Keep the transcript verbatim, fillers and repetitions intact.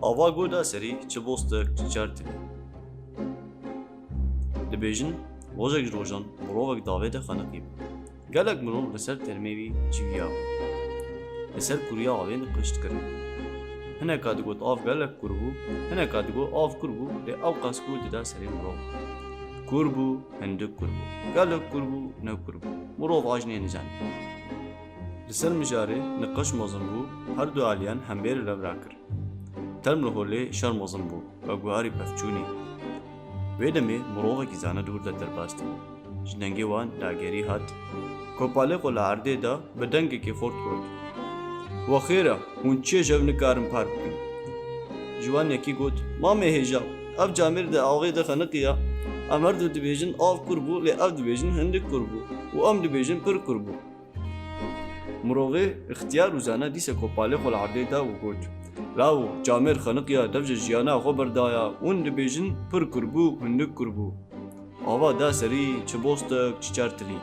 Ava got da serî, çi bostek, çi çertilî. Dibêjin, rojek ji rojan mirovek di avê de xeniqî bû. Gelek mirov li ser termê wî çiviya bûn. Li ser kuriya avê niqişt kirin. Hineka digot av gelek kur bû, hineka digot av kur bû, lê ew qas ku dida serê mirov. Kur bû, hindik kur bû. Gelek kur bû, ne kur bû. Mirov ajnê nizanî. Li ser mijarê niqaş mezin bû, her du aliyan hembêr li vir kir. Term li holê şer mezin bû, we guharî pevçûnê. Wê demê mirovekî zana dûr de derbas dibû. Ji dengê wan dagerî hat. Kopalê xwe li erdê da, bi dengekî xurt got, "We xêr e, hûn çi jev nikarin par bikin?" Ji wan yekî got, "Mamê hêja, ev camêr di avê de xeniqiya. Em her du dibêjin av kur bû, lê ev dibêjin hindik kur bû û em dibêjin pir kur bû." Mirovê ixtiyar û zana dîse kopalê xwe li erdê da û got, "Lawo, camêr xeniqiya, dev ji jiyana xwe berdaya, hûn dibêjin pir kur bû, hindik kur bû. Ava da serî, çi bostek, çi çertilî."